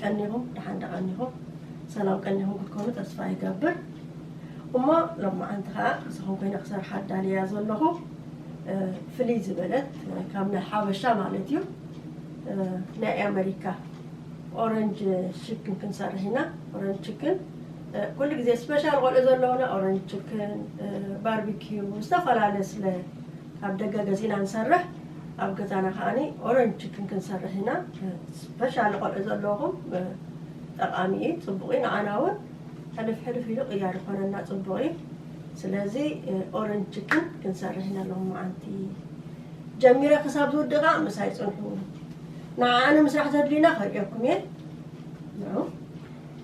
ቀኒኹም፣ ደሓን ደቐኒኹም፣ ሰላም ቀኒኹም ክትኮኑ ተስፋ ይገብር። እሞ ሎማዓንቲ ኸዓ ዝኹን ኮይነ ክሰርሓ ኣዳልያ ዘለኹ፣ እ፣ ፍልይ ዝበለት፣ እ፣ ካብ ናይ ሓበሻ ማለት እዩ፣ እ፣ ናይ ኣሜሪካ ኦረንጅ ችክን ክንሰርሕ ኢና። ኦረንጅ ችክን፣ እ፣ ኩሉ ግዜ ስፔሻል ቆልዑ ዘለውና ኦረንጅ ችክን፣ እ፣ ባርቢኪዩ፣ ዝተፈላለየ ስለ ካብ ደገ ገዚእና ንሰርሕ፣ ኣብ ገዛና ከዓኒ ኦረንጅ ችክን ክንሰርሕ ኢና። ስፔሻል ቆልዑ ዘለኹም፣ ጠቓሚ እዩ፣ ጽቡቕ እዩ። ንዓና እውን ሕልፍ ሕልፍ ኢሉ ቅያር ይኾነና፣ ጽቡቕ እዩ። ስለዚ ኦረንጅ ችክን ክንሰርሕ ኢና ሎማዓንቲ። ጀሚረ ክሳብ ዝውድእ ከዓ ምሳይ ጽንሑ። ንዓኣ ንምስራሕ ዘድልዩና ከርእየኩም እየ። ንዑ።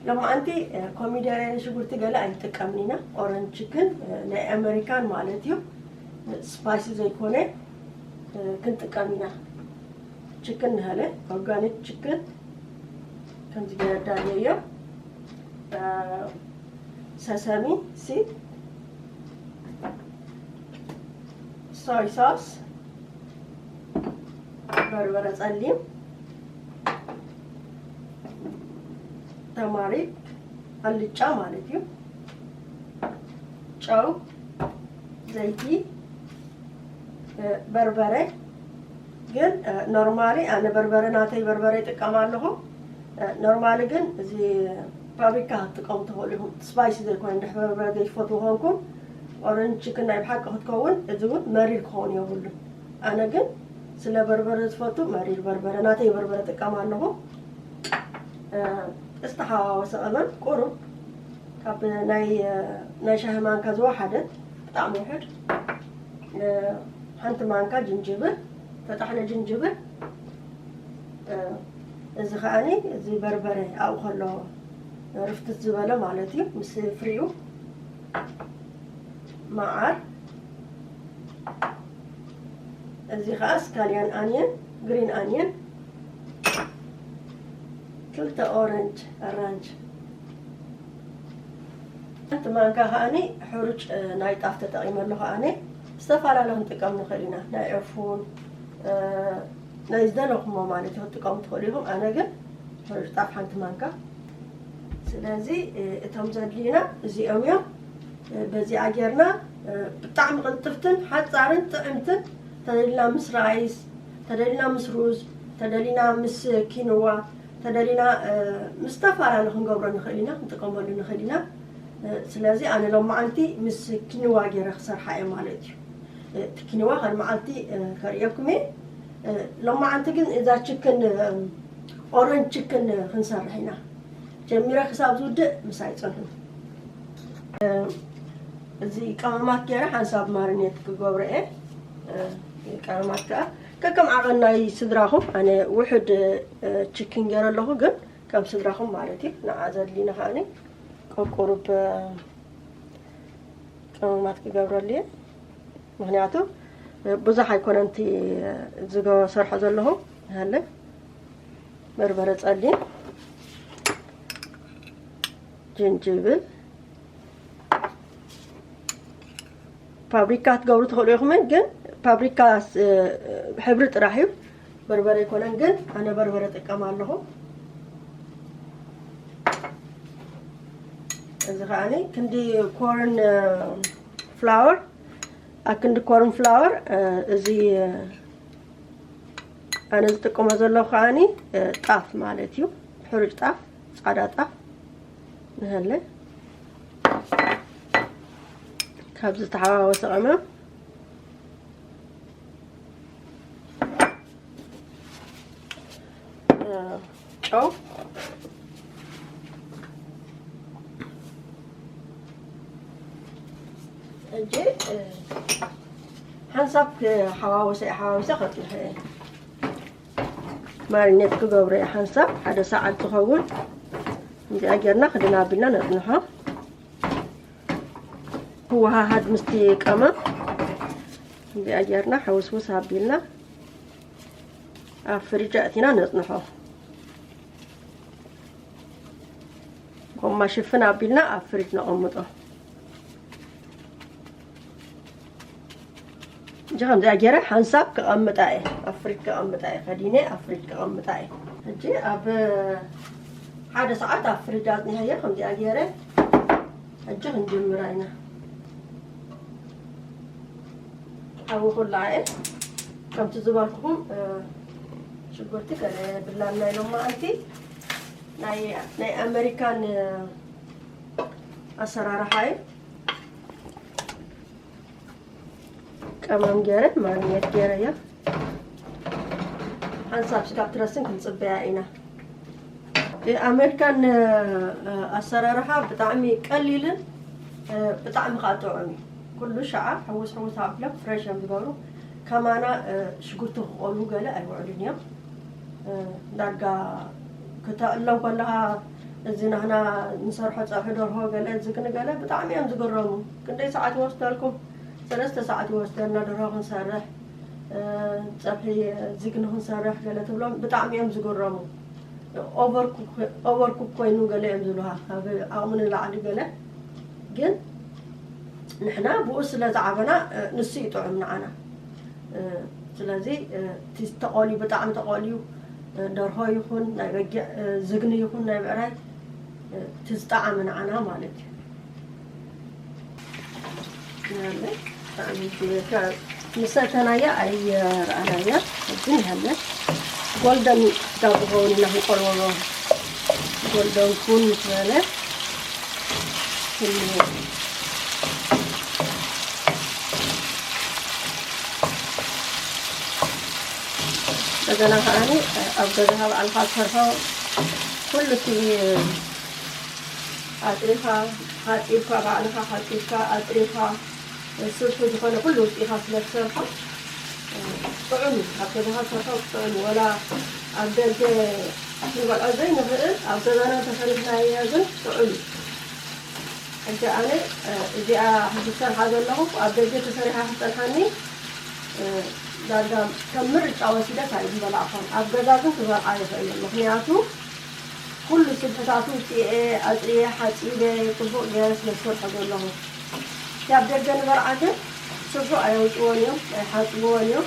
ሎማዓንቲ ኮሚደረ፣ ሽጉርቲ ገለ ኣይንጥቀምን ኢና። ኦረንጅ ችክን ናይ ኣሜሪካን ማለት እዩ። ስፓይሲ ዘይኮነ፣ እ፣ ክንጥቀም ኢና። ችክን ንሃለ፣ ኦርጋኒክ ችክን ከምዚ ገይረ ኣዳልየዮ። እ፣ ሰሰሚ ሲድ፣ ሶይ ሶስ፣ በርበረ ጸሊም፣ ተማሪክ፣ ኣልጫ ማለት እዩ፣ ጨው፣ ዘይቲ፣ እ፣ በርበረ። ግን፣ እ፣ ኖርማሊ ኣነ በርበረ፣ ናተይ በርበረ ይጥቀም ኣለኹ። እ፣ ኖርማሊ ግን እዚ ፋብሪካ ክትጥቀሙ ትኽእሉ ኢኹም። ስፓይሲ ዘይኮነ፣ እንድሕር በርበረ ዘይትፈትዉ ኮንኩም፣ ኦረንጅ ችክን ናይ ብሓቂ ክትከውን፣ እዚ እውን መሪር ክኸውን የብሉን። ኣነ ግን ስለ በርበረ ዝፈቱ፣ መሪር በርበረ፣ ናተይ በርበረ ጥቀም ኣለኹ። እ፣ ዝተሓዋወሰ ቀመም ቁሩብ ካብ ናይ፣ እ፣ ናይ ሻሂ ማንካ ዝወሓደ፣ ብጣዕሚ ውሑድ፣ እ፣ ሓንቲ ማንካ ጅንጅብል፣ ተጣሕነ ጅንጅብል። እ፣ እዚ ከዓኒ፣ እዚ በርበረ ኣብኡ ከሎ ርፍትት ዝበለ ማለት እዩ፣ ምስ ፍሪኡ። መዓር፣ እዚ ኸዓ ስካልያን ኣንየን፣ ግሪን ኣንየን፣ ክልተ ኦረንጅ፣ ኣራንጅ። ሓንቲ ማንካ ከዓኒ ሕሩጭ፣ እ፣ ናይ ጣፍ ተጠቒመ ኣለኹ። ኣነ ዝተፈላለየ ክንጥቀም ንኽእል ኢና። ናይ ዕፉን፣ እ፣ ናይ ዝደለኹሞ ማለት እዩ ክትጥቀሙ ትኽእሉ ኢኹም። ኣነ ግን ሕሩጭ ጣፍ ሓንቲ ማንካ። ስለዚ፣ እ፣ እቶም ዘድልዩና እዚኦም እዮም። እ፣ በዚኣ ጌርና፣ እ፣ ብጣዕሚ ቅልጥፍትን ሓጻርን ጥዕምትን፣ ተደሊና ምስ ራይስ፣ ተደሊና ምስ ሩዝ፣ ተደሊና ምስ ኪንዋ፣ ተደሊና፣ እ፣ ምስ ዝተፈላለዩ ክንገብሮ ንኽእል ኢና፣ ክንጥቀመሉ ንኽእል ኢና። እ፣ ስለዚ ኣነ ሎማዓንቲ ምስ ኪንዋ ገይረ ክሰርሓ እየ ማለት እዩ። እ፣ እቲ ኪንዋ ከም መዓልቲ፣ እ፣ ከርእየኩም እየ። እ፣ ሎማዓንቲ ግን እዛ ችክን፣ እ፣ ኦረንጅ ችክን ክንሰርሕ ኢና። ጀሚረ ክሳብ ዝውድእ ምሳይ ጽንሑ። እ፣ እዚ ቀመማት ገይረ ሓንሳብ ማሪኔት ክገብሮ እየ። እ፣ ቀመማት ከኣ ከከም ዓቐን ናይ ስድራኹም፣ ኣነ ውሑድ፣ እ፣ ችክን ገይረ ኣለኹ፣ ግን ከም ስድራኹም ማለት እዩ። ንዓ ዘድልዩና ከኣኒ ቆቁሩብ፣ እ፣ ቀመማት ክገብረሉ እየ። ምኽንያቱ፣ እ፣ ብዙሕ ኣይኮነን እቲ፣ እ፣ ዝሰርሖ ዘለኹ። ሃለ በርበረ ጸሊም፣ ጅንጅብል፣ ፋብሪካ ክትገብሩ ትኽእሉ ኢኹም፣ ግን ፋብሪካ ስ-፣ ሕብሪ ጥራሕ እዩ፣ በርበረ ኣይኮነን። ግን ኣነ በርበረ ጥቀም ኣለኹ። እዚ ከዓኒ ክንዲ ኮርን ፍላወር፣ ኣክንዲ ኮርን ፍላወር፣ እዚ ኣነ ዝጥቀሞ ዘለኹ ከዓኒ ጣፍ ማለት እዩ፣ ሕሩጭ ጣፍ፣ ጻዕዳ ጣፍ። ንሃለ ካብ ዝተሓዋወሰ ቀመም፣ እ፣ ጨው፣ ሕጂ፣ እ፣ ሓንሳብ ክሓዋወሰ፣ ሓዋወሰ ከጽንሖ እየ። ማሪኔት ክገብሮ እየ ሓንሳብ ሓደ ሰዓት ዝኸውን። እዚኣ ጌርና ክድን ኣቢልና ነጽንሖ። ክወሃሃድ ምስቲ ቀመም እዚኣ ጌርና ሕውስውስ ኣቢልና ኣብ ፍሪጅ ኣእቲና ነጽንሖ። ጎማ ሽፍን ኣቢልና ኣብ ፍሪጅ ነቐምጦ። ሕጂ ከምዚኣ ገይረ ሓንሳብ ከቐምጣ እየ፣ ኣብ ፍሪጅ ከቐምጣ እየ፣ ከዲነ ኣብ ፍሪጅ ከቐምጣ እየ። ሕጂ ኣብ ሓደ ሰዓት ኣብ ፍሪጅ ኣጽኒሐዮ ከምዚኣ ገይረ። ሕጂ ክንጅምራ ኢና። ሓዊ ኩላ እየ። ከምቲ ዝበልኩኹም፣ እ፣ ሽጉርቲ ገለ የብላና ኢሎም መዓልቲ። ናይ፣ ናይ ኣመሪካን፣ እ፣ ኣሰራርሓ እዩ። ቀመም ገይረ፣ ማግኔት ገይረ እያ። ሓንሳብ ስጋብ ትረስን ክንጽበያ ኢና። እ፣ ኣሜሪካን፣ እ፣ ኣሰራርሓ ብጣዕሚ ቀሊልን፣ እ፣ ብጣዕሚ ከዓ ጥዑም እዩ። ኩሉ ሸዓ ሕውስ ሕውስ ኣቢሎም ፍሬሽ እዮም ዝገብሩ። ከማና፣ እ፣ ሽጉርቲ ክቆሉ ገለ ኣይውዕሉን እዮም። እ፣ ዳርጋ ክተዕሎም ከለኻ እዚ ናህና ንሰርሖ ጸብሒ ደርሆ ገለ፣ እዚ ግን ገለ ብጣዕሚ እዮም ዝግረሙ። ክንደይ ሰዓት ይወስደልኩም? ሰለስተ ሰዓት ይወስደልና ደርሆ ክንሰርሕ፣ እ፣ ጸብሒ ዝግኒ ክንሰርሕ ገለ ትብሎም፣ ብጣዕሚ እዮም ዝግረሙ። ኦቨር ኩክ፣ ኦቨር ኩክ ኮይኑ ገለ እዮም ዝብሉኻ፣ ካብ ዓቕሚ ንላዕሊ ገለ። ግን ንሕና ብኡ ስለ ዝዓበና፣ እ፣ ንሱ እዩ ጥዑም ንዓና። እ፣ ስለዚ፣ እ፣ እቲ ተቆልዩ፣ ብጣዕሚ ተቆልዩ፣ እ፣ ደርሆ ይኹን ናይ በጊዕ፣ እ፣ ዝግኒ ይኹን ናይ ብዕራይ፣ እ፣ እቲ ዝጠዓመ ንዓና ማለት እዩ። ያለ ብጣዕሚ ዝብለካ ምስ ሰተናያ ኣይረኣናያ። ግን ያለ ጎልደን ስጋ ዝኸውን ኢና ክንቆልዎ። ጎልደን ኩን ምስ በለ ኩሉ እንደገና ከዓኒ ኣብ ገዛኻ ባዕልኻ ትሰርሖ ኩሉ እቲ ኣጥሪኻ፣ ሓጺብካ፣ ባዕልኻ ሓጺብካ፣ ኣጥሪኻ፣ ስብሒ ዝኾነ ኩሉ ውጽኢኻ ስለ ትሰርሖ፣ ጥዑም እዩ። ኣብ ገዛኻ ትሰርሖ ጥዑም እዩ። ወላ ኣብ ደገ ክንበልዖ ዘይንኽእል፣ ኣብ ገዛና እንተሰሪሕናዮ ግን ጥዑም እዩ። ሕጂ ኣነ፣ እ፣ እዚኣ ሕጂ ዝሰርሓ ዘለኹ ኣብ ደገ ተሰሪሓ ክትጸንሓኒ፣ እ፣ ዳርጋ ከም ምርጫ ወሲደ ኣይምበላዕኳን። ኣብ ገዛ ግን ክበልዓ ይኽእል እየ። ምኽንያቱ ኩሉ ስብሕታቱ ውጽኤ፣ ኣጽርየ፣ ሓጺበ፣ ጽቡቕ ገይረ ስለ ዝሰርሖ ዘለኹ። እቲ ኣብ ደገ ንበልዓ ግን ስብሑ ኣየውጽዎን እዮም፣ ኣይሓጽብዎን እዮም።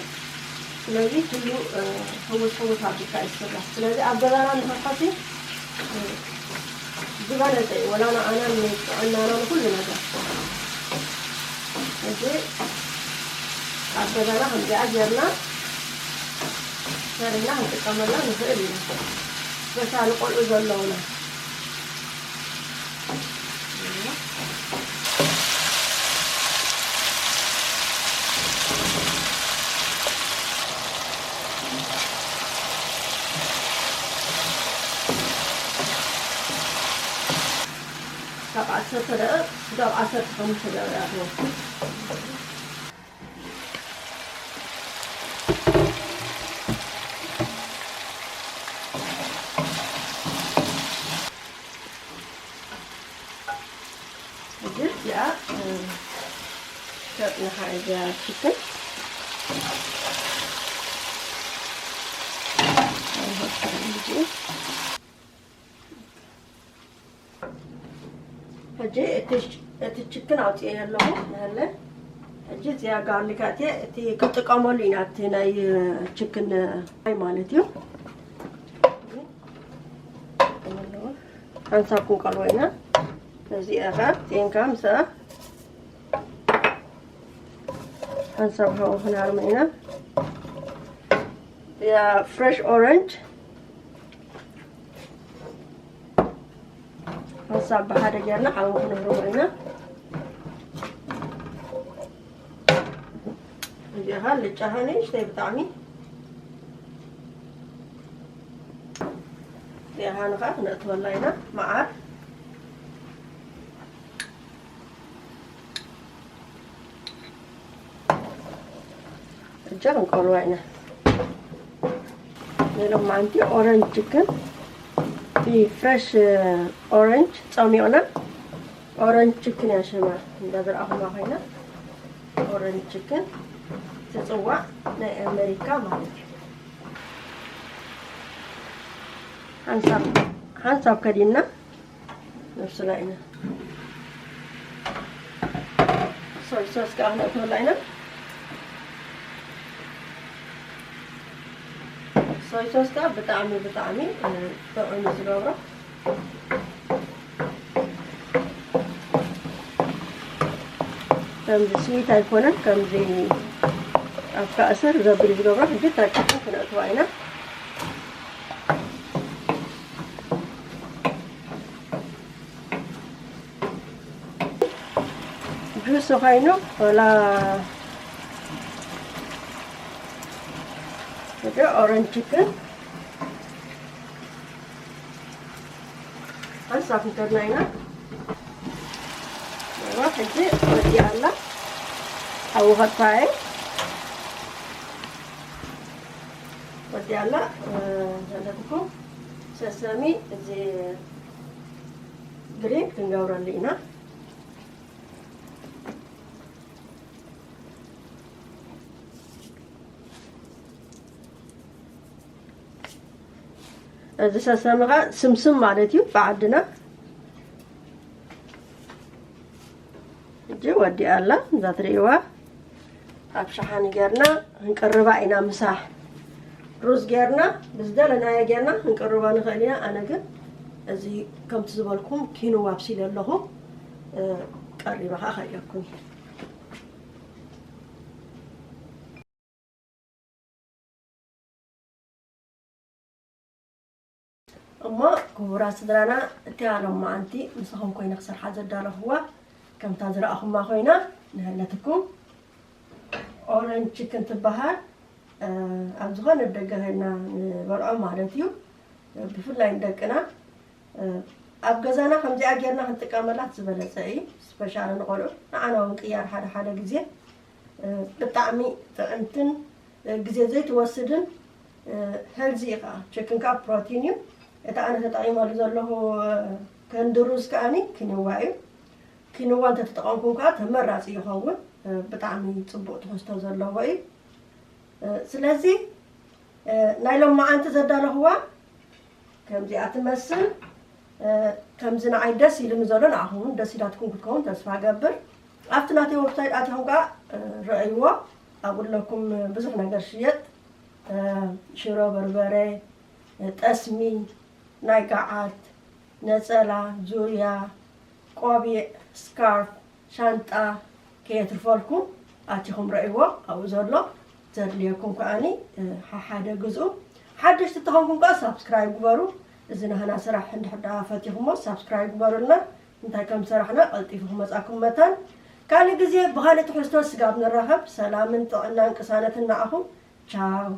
ስለዚ ኩሉ፣ እ፣ ሕውስ ሕውስ ኣቢልካ እዩ ዝስራሕ። ስለዚ ኣብ ገዛና ንሰርሖ ሲ፣ እ፣ ዝበለጸ እዩ፣ ወላ ንዓና ንጥዕናና ንኩሉ ነገር። እዚ ኣብ ገዛና ከምዚኣ ጌርና ሰሪሕና ክንጥቀመላ ንኽእል ኢና። ስፔሻሊ ቆልዑ ዘለውና። ካብ ዓሰርተ ደቂቕ ክሳብ ዓሰርተ ሓሙሽተ ደቂቕ እያ ትወስድ። ሕጂ እዚኣ፣ እ፣ ሸጥናኻ እዚኣ ችክን። ሕጂ እቲ ች-፣ እቲ ችክን ኣውፅኤ ኣለኹ። ያለ ሕጂ እዚኣ ጋርሊክ ኣትየ እቲ ክጥቀመሉ ኢና፣ እቲ ናይ ችክን ማይ ማለት እዩ። ሓንሳብ ክንቀልቦ ኢና። ነዚኣ ኸዓ ጤንካ ምስኣ ሓንሳብ ሃው ክንሃርሞ ኢና። ያ ፍሬሽ ኦረንጅ ሓንሳብ ብሓደ ጌርና ሓዊ ክንህርሞ ኢና። እዚኣ ኸዓ ልጫ ኸዓ ንእሽተይ ብጣዕሚ። እዚኣ ኸዓ ንኸዓ ክነእትወላ ኢና መዓር። እጃ ክንቆልዋ ኢና። ሎማዓንቲ ኦረንጅ ችክን፣ እቲ ፍሬሽ ኦረንጅ ጸሚቕና፣ ኦረንጅ ችክን እያ ሽማ፣ እንዳዘርኣኹማ ኮይና፣ ኦረንጅ ችክን ትጽዋዕ ናይ ኣመሪካ ማለት እዩ። ሓንሳብ፣ ሓንሳብ ከዲና፣ ነብስላ ኢና። ሶይ ሶስ ከዓ ክነእትወላ ኢና። ሶይ ሶስ ከዓ ብጣዕሚ፣ ብጣዕሚ፣ እ፣ ጥዑም እዩ ዝገብሮ። ከምዚ ስዊት ኣይኮነን፣ ከምዚ ኣብ ካእሰር ዘብል ዝገብሮ። ሕጂ እታ ችክን ክነእትዋ ኢና። ጁስ ኮይኑ ወላ ወደ ኦረንጅ ችክን ሓንሳብ እንተድና ኢና። እዋ ሕጂ ወዲኣ ኣላ። ሓዊ ከጥፋኤ ወዲኣ ኣላ። ዘለትኩም ሰሰሚ እዚ ግሪን ክንገብረሉ ኢና። እዚ ሰሰሚ ኸዓ ስምስም ማለት እዩ ብዓድና። ሕጂ ወዲኣ ኣላ እዛ ትርእይዋ። ኣብ ሸሓኒ ጌርና ክንቅርባ ኢና ምሳሕ። ሩዝ ጌርና ብዝደለናዮ ጌርና ክንቅርባ ንኽእል ኢና። ኣነ ግን እዚ ከምቲ ዝበልኩም ኪንዋ ኣብሲለ ኣለኹ። እ፣ ቀሪበ ኸዓ ከርእየኩም። እሞ ክቡራት ስድራና፣ እቲኣ ሎማዓንቲ ምሳኹም ኮይነ ክሰርሓ ዘዳለኹዋ ከምታ ዝረኣኹማ ኮይና ንሃለትኩም። ኦረንጅ ችክን ትበሃል። እ፣ ኣብ ዝኾነ ደገ ኸድና ንበልዖ ማለት እዩ። ብፍላይ ንደቅና፣ እ፣ ኣብ ገዛና ከምዚኣ ጌርና ክንጥቀመላ ዝበለጸ እዩ። ስፔሻሊ ንቆልዑ፣ ንዓና እውን ቅያር ሓደ ሓደ ግዜ፣ እ፣ ብጣዕሚ ጥዕምትን፣ እ፣ ግዜ ዘይትወስድን፣ እ፣ ሄልዚ እዩ ከዓ። ችክን ከዓ ፕሮቲን እዩ። እቲ ኣነ ተጠቒመሉ ዘለኹ፣ እ፣ ከንዲ ሩዝ ከዓኒ ኪንዋ እዩ። ኪንዋ እንተተጠቐምኩም ከዓ ተመራጺ ይኸውን። እ፣ ብጣዕሚ ጽቡቕ ትሕዝቶ ዘለዎ እዩ። እ፣ ስለዚ፣ እ፣ ናይ ሎማዓንቲ ዘዳለኹዋ ከምዚኣ ትመስል። እ፣ ከምዚ ንዓይ ደስ ኢሉኒ ዘሎ ንዓኹም እውን ደስ ኢላትኩም ክትከውን ተስፋ እገብር። ኣብቲ ናተይ ዌብሳይት ኣቲኹም ከዓ፣ እ፣ ረኣይዎ። ኣብኡ ኣለኩም ብዙሕ ነገር ሽየጥ። እ፣ ሽሮ በርበረ፣ እ፣ ጠስሚ፣ ናይ ገዓት፣ ነጸላ፣ ዙርያ፣ ቆቢዕ፣ ስካርፍ፣ ሻንጣ ከየትርፈልኩም ኣቲኹም ረእይዎ። ኣብኡ ዘሎ ዘድልየኩም ከኣኒ፣ እ፣ ሓሓደ ግዝኡ። ሓደሽቲ ተኾንኩም ከኣ ሳብስክራይብ ግበሩ። እዚ ናህና ስራሕ እንድሕር ደኣ ፈቲኹሞ ሳብስክራይብ ግበሩልና። እንታይ ከም ሰራሕና ቀልጢፉ ክመጻኩም መታን። ካልእ ግዜ ብኻልእ ትሕዝቶ ስጋብ ንራኸብ፣ ሰላምን ጥዕናን ቅሳነትን ንዓኹም። ቻው።